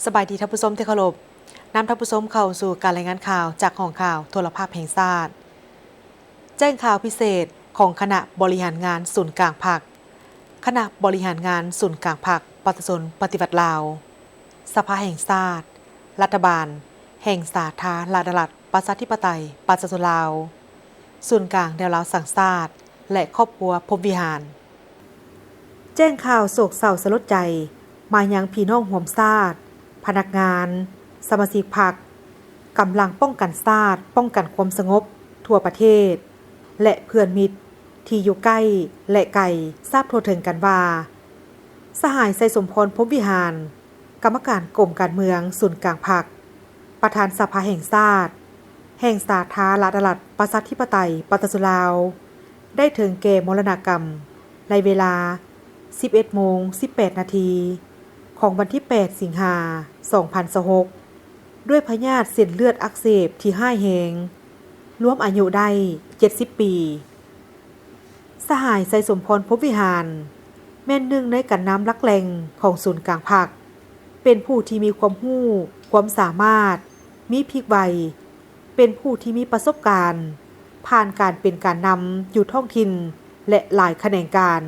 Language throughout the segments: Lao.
ສະບາຍດີທ່ານຜູ້ຊົມທີ່ເຄົາລົບ, ນຳທ່ານຜູ້ຊົມເຂົ້າສູ່ການລາຍງານຂ່າວຈາກຫ້ອງຂ່າວໂທລະພາບແຫ່ງຊາດ. ແຈ້ງຂ່າວພິເສດຂອງຄະນະບໍລິຫານງານສູນກາງພັກ, ຄະນະບໍລິຫານງານສູນກາງພັກປະຊາຊົນປະຕິວັດລາວ, ສະພາແຫ່ງຊາດ, ລັດຖະບານແຫ່ງສາທາລະນະລັດ ປະຊາທິປະໄຕ ປະຊາຊົນລາວ, ສູນກາງແນວລາວສ້າງຊາດ ແລະ ຄອບຄົວພົມວິຫານ. ແຈ້ງຂ່າວໂສກເສົ້າສະຫຼົດໃຈມາຍັງພີ່ນ້ອງຮ່ວມຊາດ, ພະນັກງານ, ສະມາຊິກພັກ, ກຳລັງປ້ອງກັນຊາດ, ປ້ອງກັນຄວາມສະຫງົບທົ່ວປະເທດ ແລະ ເພື່ອນມິດທີ່ຢູ່ໃກ້ ແລະ ໄກ ຊາບທົ່ວເຖິງກັນວ່າ ສະຫາຍ ໄຊສົມພອນ ພົມວິຫານ, ກຳມະການກົມການເມືອງສູນກາງພັກ, ປະທານສະພາແຫ່ງຊາດ ແຫ່ງສາທາລະນະລັດ ປະຊາທິປະໄຕ ປະຊາຊົນລາວ ໄດ້ເຖິງແກ່ມໍລະນະກຳໃນເວລາສິບເອັດໂມງສິບແປດນາທີ ຂອງວັນທີແປດ ສິງຫາ ສອງພັນຊາວຫົກ ດ້ວຍພະຍາດເສັ້ນເລືອດອັກເສບທີ່ຮ້າຍແຮງ, ລວມອາຍຸໄດ້ເຈັດສິບປີ. ສະຫາຍ ໄຊສົມພອນ ພົມວິຫານ ແມ່ນໜຶ່ງໃນການນຳຫຼັກແຫຼ່ງຂອງສູນກາງພັກ, ເປັນຜູ້ທີ່ມີຄວາມຮູ້, ຄວາມສາມາດ, ມີພລິກໄວ, ເປັນຜູ້ທີ່ມີປະສົບການ ຜ່ານການເປັນການນຳຢູ່ທ້ອງຖິ່ນ ແລະ ຫຼາຍຂະແໜງການ,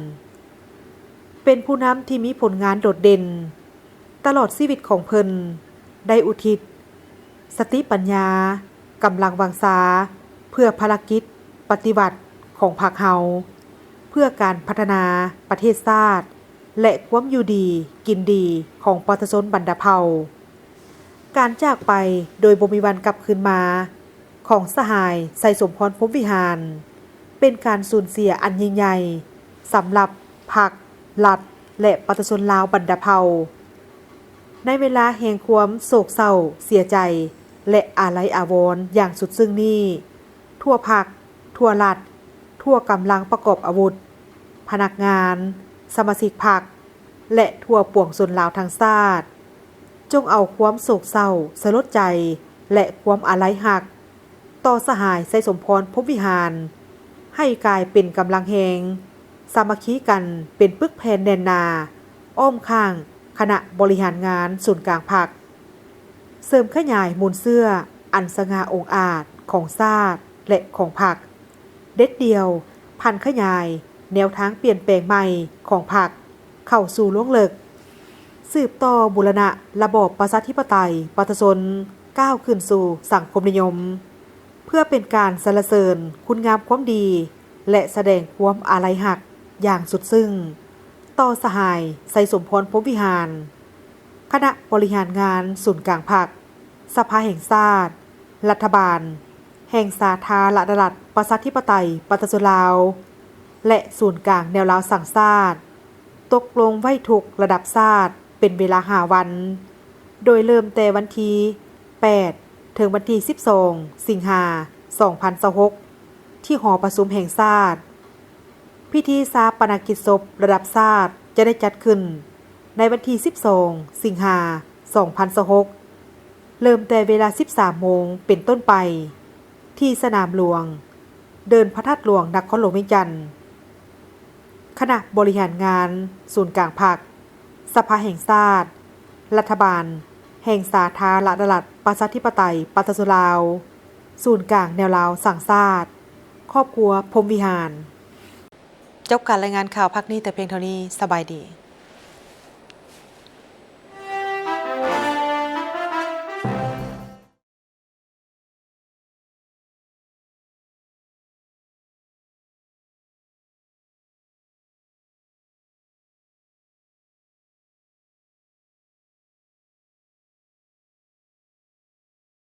ເປັນຜູ້ນຳທີ່ມີຜົນງານໂດດເດັ່ນ. ຕະຫຼອດຊີວິດຂອງເພິ່ນໄດ້ອຸທິດສະຕິປັນຍາ, ກຳລັງວັງຊາ ເພື່ອພາລະກິດປະຕິວັດຂອງພັກເຮົາ, ເພື່ອການພັດທະນາປະເທດຊາດ ແລະ ຄວາມຢູ່ດີກິນດີຂອງປະຊາຊົນບັນດາເຜົ່າ. ການຈາກໄປໂດຍບໍ່ມີວັນກັບຄືນມາຂອງສະຫາຍ ໄຊສົມພອນ ພົມວິຫານ ເປັນການສູນເສຍອັນຍິ່ງໃຫຍ່ສຳລັບພັກ, ລັດ ແລະ ປະຊາຊົນລາວບັນດາເຜົ່າ. ໃນເວລາແຫ່ງຄວາມໂສກເສົ້າເສຍໃຈ ແລະ ອາໄລອາວອນຢ່າງສຸດຊຶ້ງນີ້, ທົ່ວພັກ, ທົ່ວລັດ, ທົ່ວກຳລັງປະກອບອາວຸດ, ພະນັກງານ, ສະມາຊິກພັກ ແລະ ທົ່ວປວງຊົນລາວທັງຊາດ, ຈົ່ງເອົາຄວາມໂສກເສົ້າສະຫຼົດໃຈ ແລະ ຄວາມອາໄລຮັກຕໍ່ສະຫາຍ ໄຊສົມພອນ ພົມວິຫານ ໃຫ້ກາຍເປັນກຳລັງແຮງ, ສາມັກຄີກັນເປັນປຶກແຜ່ນແໜ້ນໜາ ອ້ອມຂ້າງຄະນະບໍລິຫານງານສູນກາງພັກ, ເສີມຂະຫຍາຍມູນເຊື້ອອັນສະຫງ່າອົງອາດຂອງຊາດ ແລະ ຂອງພັກ, ເດັດດ່ຽວຜັນຂະຫຍາຍແນວທາງປ່ຽນແປງໃໝ່ຂອງພັກເຂົ້າສູ່ລວງເລິກ, ສືບຕໍ່ບູລະນະລະບອບປະຊາທິປະໄຕປະຊາຊົນ ກ້າວຂຶ້ນສູ່ສັງຄົມນິຍົມ, ເພື່ອເປັນການສັນລະເສີນຄຸນງາມຄວາມດີ ແລະ ສະແດງຄວາມອາໄລຮັກຢ່າງສຸດຊຶ້ງຕໍ່ສະຫາຍ ໄຊສົມພອນ ພົມວິຫານ, ຄະນະບໍລິຫານງານສູນກາງພັກ, ສະພາແຫ່ງຊາດ, ລັດຖະບານແຫ່ງສາທາລະນະລັດ ປະຊາທິປະໄຕ ປະຊາຊົນລາວ ແລະ ສູນກາງແນວລາວສ້າງຊາດ ຕົກລົງໄວ້ທຸກລະດັບຊາດເປັນເວລາຫ້າວັນ, ໂດຍເລີ່ມແຕ່ວັນທີແປດ ເຖິງວັນທີສິບສອງ ສິງຫາ ສອງພັນຊາວຫົກ ທີ່ຫໍປະຊຸມແຫ່ງຊາດ. ພິທີຊາປະນະກິດສົບລະດັບຊາດຈະໄດ້ຈັດຂຶ້ນໃນວັນທີສິບສອງ ສິງຫາ ສອງພັນຊາວຫົກ ເລີ່ມແຕ່ເວລາສິບສາມໂມງເປັນຕົ້ນໄປ ທີ່ສະໜາມຫຼວງ, ເດີ່ນພະທາດຫຼວງ ນະຄອນຫຼວງວຽງຈັນ. ຄະນະບໍລິຫານງານສູນກາງພັກ, ສະພາແຫ່ງຊາດ, ລັດຖະບານແຫ່ງສາທາລະນະລັດ ປະຊາທິປະໄຕ ປະຊາຊົນລາວ, ສູນກາງແນວລາວສ້າງຊາດ, ຄອບຄົວພົມວິຫານ. ຈົບການລາຍງານຂ່າວພາກນີ້ແຕ່ພຽງເທົ່ານີ້. ສະບາຍດີ.